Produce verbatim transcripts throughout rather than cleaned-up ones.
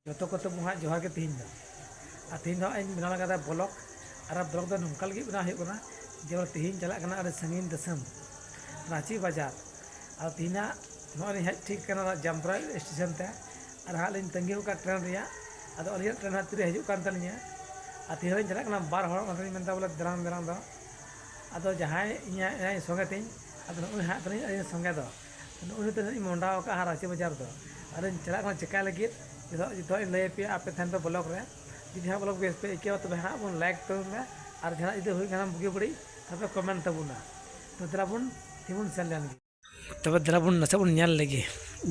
ᱡᱚᱛᱚ ᱠᱚᱛᱮ ᱵᱚᱱ ᱦᱟᱸᱜ ᱡᱚᱦᱟᱨ ᱜᱮ ᱛᱮᱦᱮᱧ ᱫᱚ᱾ ᱟᱨ ᱛᱮᱦᱮᱧ ᱫᱚ ᱦᱟᱸᱜ ᱤᱧ ᱵᱮᱱᱟᱣ ᱞᱟᱜᱟᱫᱟ ᱵᱞᱚᱜ᱾ ᱟᱨ ᱵᱞᱚᱜ ᱫᱚ ᱱᱚᱝᱠᱟ ᱞᱟᱹᱜᱤᱫ ᱵᱮᱱᱟᱣ ᱦᱩᱭᱩᱜ ᱠᱟᱱᱟ ᱡᱮ, ᱵᱚᱞᱮ ᱛᱮᱦᱮᱧ ᱪᱟᱞᱟᱜ ᱠᱟᱱᱟ ᱟᱹᱰᱤ ᱥᱟᱺᱜᱤᱧ ᱫᱤᱥᱚᱢ, ᱨᱟᱺᱪᱤ ᱵᱟᱡᱟᱨ᱾ ᱟᱨ ᱛᱮᱦᱮᱧ ᱦᱟᱸᱜ ᱱᱚᱜᱼᱚᱭ ᱞᱤᱧ ᱦᱮᱡ ᱴᱷᱤᱠ ᱠᱟᱱᱟ ᱡᱟᱢᱛᱟᱲᱟ ᱥᱴᱮᱥᱚᱱ ᱛᱮ᱾ ᱟᱨ ᱦᱟᱸᱜ ᱞᱤᱧ ᱛᱟᱺᱜᱤ ᱟᱠᱟᱫ ᱴᱨᱮᱱ ᱨᱮᱭᱟᱜ᱾ ᱟᱫᱚ ᱟᱹᱞᱤᱧᱟᱜ ᱴᱨᱮᱱ ᱦᱟᱸᱜ ᱛᱤᱨᱮ ᱦᱤᱡᱩᱜ ᱠᱟᱱ ᱛᱟᱹᱞᱤᱧᱟ᱾ ᱟᱨ ᱛᱮᱦᱮᱧ ᱞᱤᱧ ᱪᱟᱞᱟᱜ ᱠᱟᱱᱟ ᱵᱟᱨ ᱦᱚᱲ, ᱚᱱᱟᱛᱮᱞᱤᱧ ᱢᱮᱱᱫᱟ ᱵᱚᱞᱮ ᱫᱮᱞᱟᱝ ᱫᱮᱞᱟᱝ ᱫᱚ᱾ ᱟᱫᱚ ᱡᱟᱦᱟᱸᱭ ᱤᱧᱟᱹᱜ ᱤᱧ ᱥᱚᱸᱜᱮ ᱛᱤᱧ, ᱟᱫᱚ ᱱᱩᱜᱼᱩᱭ ᱦᱟᱸᱜ ᱛᱟᱹᱞᱤᱧ ᱟᱹᱞᱤᱧ ᱥᱚᱸᱜᱮ ᱫᱚ᱾ ᱱᱩᱜᱼᱩ ᱱᱩᱭ ᱛᱟᱹᱞᱤᱧ ᱤᱧ ᱢᱚᱦᱰᱟ ᱟᱠᱟᱫᱼᱟ ᱦᱟᱸᱜ ᱨᱟᱺᱪᱤ ᱵᱟᱡᱟᱨ ᱫᱚ᱾ ᱟᱨᱤᱧ ᱪᱟᱞᱟᱜ ᱠᱟᱱᱟ ᱪᱮᱠᱟ ᱞᱟᱹᱜᱤᱫ, ᱡᱚᱛᱚ, ᱡᱚᱛᱚᱣᱟᱜ ᱤᱧ ᱞᱟᱹᱭ ᱟᱯᱮᱭᱟ ᱟᱯᱮ ᱴᱷᱮᱱ ᱫᱚ ᱵᱞᱚᱜ ᱨᱮ᱾ ᱡᱩᱫᱤ ᱦᱟᱸᱜ ᱵᱞᱚᱜ ᱵᱮᱥ ᱯᱮ ᱟᱹᱭᱠᱟᱹᱣᱟ, ᱛᱚᱵᱮ ᱦᱟᱸᱜ ᱵᱚᱱ ᱞᱟᱭᱤᱠ ᱛᱟᱵᱚᱱ ᱢᱮ, ᱟᱨ ᱡᱟᱦᱟᱱᱟᱜ ᱡᱩᱫᱤ ᱦᱩᱭ ᱠᱷᱟᱱ ᱵᱩᱜᱤ ᱵᱟᱹᱲᱤᱡ, ᱛᱚᱵᱮ ᱠᱚᱢᱮᱱᱴ ᱛᱟᱵᱚᱱᱟ᱾ ᱛᱚ ᱫᱮᱞᱟ ᱵᱚᱱ, ᱛᱮᱵᱚᱱ ᱥᱮᱱ ᱞᱮᱱ ᱜᱮ᱾ ᱛᱚᱵᱮ ᱫᱮᱞᱟ ᱵᱚᱱ ᱱᱟᱥᱮ ᱵᱚᱱ ᱧᱮᱞ ᱞᱮᱜᱮ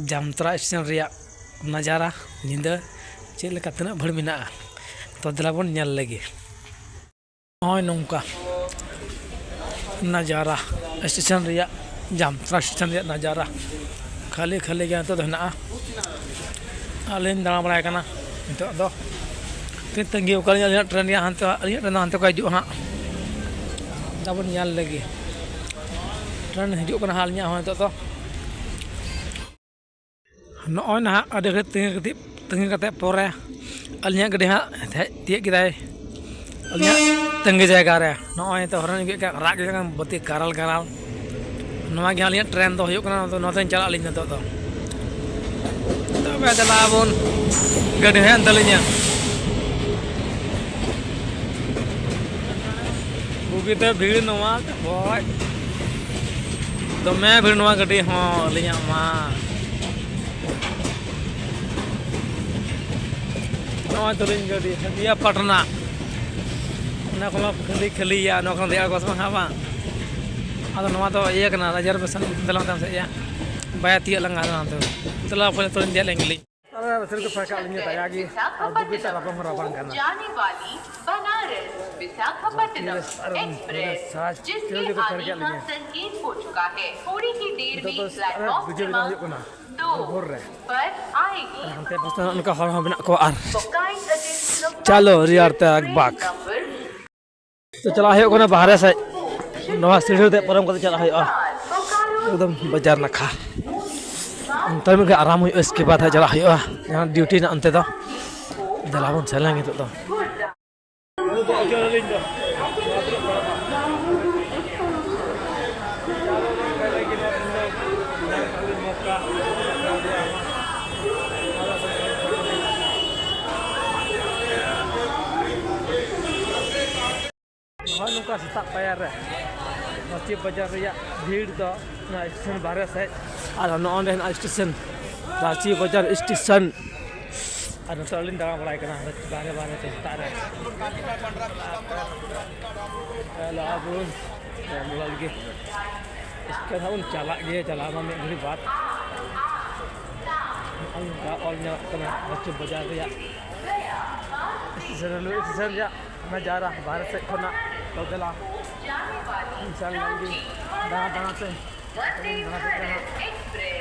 ᱡᱟᱢᱛᱟᱲᱟ ᱥᱴᱮᱥᱚᱱ ᱨᱮᱭᱟᱜ ᱱᱟᱡᱟᱨᱟ, ᱧᱤᱫᱟᱹ ᱪᱮᱫ ᱞᱮᱠᱟ, ᱛᱤᱱᱟᱹᱜ ᱵᱷᱤᱲ ᱢᱮᱱᱟᱜᱼᱟ᱾ ᱛᱚ ᱫᱮᱞᱟ ᱵᱚᱱ ᱧᱮᱞ ᱞᱮᱜᱮ᱾ ᱱᱚᱜᱼᱚᱭ ᱱᱚᱝᱠᱟ ᱱᱟᱡᱟᱨᱟ, ᱥᱴᱮᱥᱚᱱ ᱨᱮᱭᱟᱜ, ᱡᱟᱢᱛᱟᱲᱟ ᱥᱴᱮᱥᱚᱱ ᱨᱮᱭᱟᱜ ᱱᱟᱡᱟᱨᱟ᱾ ᱠᱷᱟᱹᱞᱤ ᱠᱷᱟᱹᱞᱤ ᱜᱮ ᱱᱤᱛᱚᱜ ᱫᱚ ᱦᱮᱱᱟᱜᱼᱟ᱾ ᱟᱹᱞᱤᱧ ᱫᱟᱬᱟ ᱵᱟᱲᱟᱭ ᱠᱟᱱᱟ ᱱᱤᱛᱚᱜ ᱫᱚ᱾ ᱛᱤᱱ ᱛᱟᱺᱜᱤ ᱟᱠᱟᱫ ᱞᱤᱧᱟ ᱟᱹᱞᱤᱧᱟᱜ ᱴᱨᱮᱱ ᱨᱮᱭᱟᱜ, ᱦᱟᱱᱛᱮ ᱟᱹᱞᱤᱧᱟᱜ ᱴᱨᱮᱱ ᱫᱚ ᱦᱟᱱᱛᱮ ᱠᱷᱚᱱ ᱦᱤᱡᱩᱜᱼᱟ ᱦᱟᱸᱜ᱾ ᱛᱟᱵᱚᱱ ᱧᱮᱞ ᱞᱮᱜᱮ᱾ ᱴᱨᱮᱱ ᱦᱤᱡᱩᱜ ᱠᱟᱱᱟ ᱦᱟᱸᱜ ᱟᱹᱞᱤᱧᱟᱜ ᱦᱚᱸ ᱱᱤᱛᱚᱜ ᱫᱚ᱾ ᱱᱚᱜᱼᱚᱭ ᱱᱟᱦᱟᱜ ᱟᱹᱰᱤ ᱜᱷᱟᱹᱲᱤᱡ ᱛᱤᱸᱜᱩ ᱠᱟᱛᱮ, ᱛᱤᱸᱜᱩ ᱠᱟᱛᱮ ᱯᱚᱨᱮ ᱟᱹᱞᱤᱧᱟᱜ ᱜᱟᱹᱰᱤ ᱦᱟᱸᱜ ᱦᱮᱡ ᱛᱤᱭᱳᱜ ᱠᱮᱫᱟᱭ ᱟᱹᱞᱤᱧᱟᱜ ᱛᱟᱺᱜᱤ ᱡᱟᱭᱜᱟ ᱨᱮ᱾ ᱱᱚᱜᱼᱚᱭ ᱱᱤᱛᱚᱜ ᱦᱚᱨᱮᱱ ᱜᱮᱫ ᱠᱟᱜ, ᱨᱟᱜ ᱜᱮᱫ ᱠᱟᱱ ᱵᱟᱹᱛᱤ ᱜᱟᱨᱟᱞ ᱜᱟᱨᱟᱞ᱾ ᱱᱚᱣᱟ ᱜᱮ ᱦᱟᱸᱜ ᱟᱹᱞᱤᱧᱟᱜ ᱴᱨᱮᱱ ᱫᱚ ᱦᱩᱭᱩᱜ ᱠᱟᱱᱟ, ᱟᱫᱚ ᱱᱚᱣᱟ ᱛᱮᱧ ᱪᱟᱞᱟᱜ ᱟᱹᱞᱤᱧ ᱱᱤᱛᱚᱜ ᱫᱚ᱾ ᱛᱚᱵᱮ ᱫᱮᱞᱟ ᱵᱚᱱ ᱜᱟᱹᱰᱤ ᱦᱮᱡ ᱮᱱ ᱛᱟᱹᱞᱤᱧᱟ᱾ ᱵᱩᱜᱤᱛᱮ ᱵᱷᱤᱲ ᱱᱚᱣᱟ ᱵᱚᱭ᱾ ᱫᱚᱢᱮ ᱵᱷᱤᱲ ᱱᱚᱣᱟ ᱜᱟᱹᱰᱤ ᱦᱚᱸ ᱟᱹᱞᱤᱧᱟᱜ ᱢᱟ᱾ ᱱᱚᱜᱼᱚᱭ ᱛᱟᱹᱞᱤᱧ ᱜᱟᱹᱰᱤ ᱦᱟᱹᱴᱤᱭᱟ ᱯᱟᱴᱱᱟ᱾ ᱚᱱᱟ ᱠᱚᱢᱟ ᱠᱷᱟᱹᱞᱤ ᱠᱷᱟᱹᱞᱤᱭᱟ, ᱱᱚᱣᱟ ᱠᱷᱚᱱ ᱨᱮᱭᱟᱲ ᱵᱟᱥ ᱵᱟᱝ ᱦᱟᱸᱜ ᱵᱟᱝ᱾ ᱟᱫᱚ ᱱᱚᱣᱟ ᱫᱚ ᱤᱭᱟᱹ ᱠᱟᱱᱟ, ᱨᱤᱡᱟᱨᱵᱷᱮᱥᱚᱱ ᱫᱮᱞᱟ ᱛᱟᱭᱚᱢ ᱥᱮᱫ ᱭᱟ᱾ ᱵᱟᱭ ᱛᱤᱭᱟᱹᱜ ᱞᱟᱝᱟ ᱦᱟᱱᱛᱮ᱾ ᱫᱮᱞᱟ ᱯᱟᱞᱮ ᱛᱟᱹᱞᱤᱧ ᱫᱮᱡ ᱞᱮᱱ ᱜᱮᱞᱤᱧ᱾ ᱟᱨ ᱥᱟᱹᱨᱤ ᱠᱟᱛᱷᱟ ᱠᱟᱜ ᱞᱤᱧᱟ ᱫᱟᱭᱟ ᱜᱮ, ᱟᱨ ᱵᱩᱜᱤ ᱛᱮ ᱨᱟᱵᱟᱝ ᱦᱚᱸ ᱨᱟᱵᱟᱝ ᱠᱟᱱᱟ᱾ जाने वाली बनारस विशाखापट्टनम ᱟᱨ ᱱᱚᱰᱮ ᱮᱠᱥᱯᱨᱮᱥ, ᱥᱟᱡᱽ ᱡᱤᱥᱠᱮ ᱪᱮᱫ ᱞᱮᱠᱟ ᱠᱚ ᱥᱟᱨ ᱟᱱᱮ ᱠᱮᱫ ᱠᱟ ᱞᱤᱧᱟ᱾ संकेत हो चुका है। थोड़ी ही देर में ᱱᱤᱛᱚᱜ ᱫᱚ ᱟᱨ ᱯᱞᱮᱴᱯᱷᱚᱨᱢ ᱵᱩᱡᱷᱟᱹᱣ ᱵᱮᱱᱟᱣ ᱠᱨᱚᱢᱟᱝᱠ ᱦᱩᱭᱩᱜ ᱠᱟᱱᱟ, ᱫᱚ ᱵᱷᱳᱨ ᱨᱮ᱾ ᱯᱟᱨ ᱟᱭᱮᱜᱤ᱾ ᱟᱨ ᱦᱟᱱᱛᱮ ᱯᱟᱥᱴᱟ ᱚᱱᱠᱟ ᱦᱚᱲ ᱦᱚᱸ ᱢᱮᱱᱟᱜ ᱠᱚᱣᱟ ᱟᱨ ᱵᱚᱠᱟᱭ ᱟᱫᱮᱥ ᱪᱟᱞᱚ ᱨᱮᱭᱟᱲ ᱛᱮ ᱟᱠᱵᱟᱠ᱾ ᱱᱚᱢᱵᱚᱨ ᱛᱚ ᱪᱟᱞᱟᱜ ᱦᱩᱭᱩᱜ ᱠᱟᱱᱟ ᱵᱟᱦᱨᱮ ᱥᱮᱫ, ᱱᱚᱣᱟ ᱥᱤᱲᱤ ᱛᱮ ᱯᱟᱨᱚᱢ ᱠᱟᱛᱮ ᱪᱟᱞᱟᱜ ᱦᱩᱭᱩᱜᱼᱟ ᱮᱠᱫᱚᱢ ᱵᱟᱡᱟᱨ ᱱᱟᱠᱷᱟ᱾ ᱚᱱᱛᱮ ᱢᱤᱫ ᱜᱷᱟᱹᱲᱤᱡ ᱟᱨᱟᱢ ᱦᱩᱭᱩᱜᱼᱟ, ᱤᱥᱠᱮ ᱵᱟᱫ ᱦᱟᱸᱜ ᱪᱟᱞᱟᱜ ᱦᱩᱭᱩᱜᱼᱟ ᱡᱟᱦᱟᱸ ᱰᱤᱭᱩᱴᱤ ᱦᱮᱱᱟᱜ ᱚᱱᱛᱮ ᱫᱚ᱾ ᱫᱮᱞᱟ ᱵᱚᱱ ᱥᱮᱱ ᱞᱮᱱ ᱜᱮ ᱱᱤᱛᱚᱜ ᱫᱚ᱾ ᱱᱚᱜᱼᱚᱭ ᱱᱚᱝᱠᱟ ᱥᱮᱛᱟᱜ ᱯᱟᱭᱟᱨ ᱨᱮ ᱨᱟᱸᱪᱤ ᱵᱟᱡᱟᱨ ᱨᱮᱭᱟᱜ ᱵᱷᱤᱲ ᱫᱚ ᱱᱚᱣᱟ ᱥᱴᱮᱥᱚᱱ ᱵᱟᱦᱨᱮ ᱥᱮᱫ, ᱟᱨ ᱱᱚᱜᱼᱚ ᱱᱚᱸᱰᱮ ᱦᱮᱱᱟᱜᱼᱟ ᱥᱴᱮᱥᱚᱱ, ᱨᱟᱸᱪᱤ ᱵᱟᱡᱟᱨ ᱥᱴᱮᱥᱚᱱ᱾ ᱟᱨ ᱱᱚᱛᱮ ᱟᱹᱞᱤᱧ ᱫᱟᱬᱟ ᱵᱟᱲᱟᱭ ᱠᱟᱱᱟ ᱵᱟᱦᱨᱮ ᱵᱟᱦᱨᱮ ᱛᱮ ᱥᱮᱛᱟᱜ ᱨᱮ᱾ ᱪᱟᱞᱟᱜ ᱟᱵᱚᱱ ᱧᱮᱞ ᱵᱟᱲᱟ ᱞᱟᱹᱜᱤᱫ᱾ ᱮᱥᱠᱟᱨ ᱦᱟᱸᱜ ᱵᱚᱱ ᱪᱟᱞᱟᱜ ᱜᱮᱭᱟ, ᱪᱟᱞᱟᱣ ᱢᱟ ᱢᱤᱫ ᱜᱷᱟᱹᱲᱤ ᱵᱟᱫ᱾ ᱱᱚᱜᱼᱚᱭ ᱱᱚᱝᱠᱟ ᱚᱞ ᱧᱮᱞᱚᱜ ᱠᱟᱱᱟ ᱨᱟᱸᱪᱤ ᱵᱟᱡᱟᱨ ᱨᱮᱭᱟᱜ ᱥᱴᱮᱥᱚᱱ, ᱨᱮᱞᱣᱮ ᱥᱴᱮᱥᱚᱱ ᱨᱮᱭᱟᱜ ᱱᱟᱡᱟᱨᱟ ᱵᱟᱦᱨᱮ ᱥᱮᱫ ᱠᱷᱚᱱᱟᱜ᱾ ᱛᱚ ᱫᱮᱞᱟ ᱤᱧ ᱥᱟᱞ ᱞᱮᱱ ᱜᱮ ᱫᱟᱬᱟ ᱫᱟᱬᱟ ᱛᱮ᱾ ᱫᱟᱬᱟ ᱫᱟᱬᱟ ᱛᱮ᱾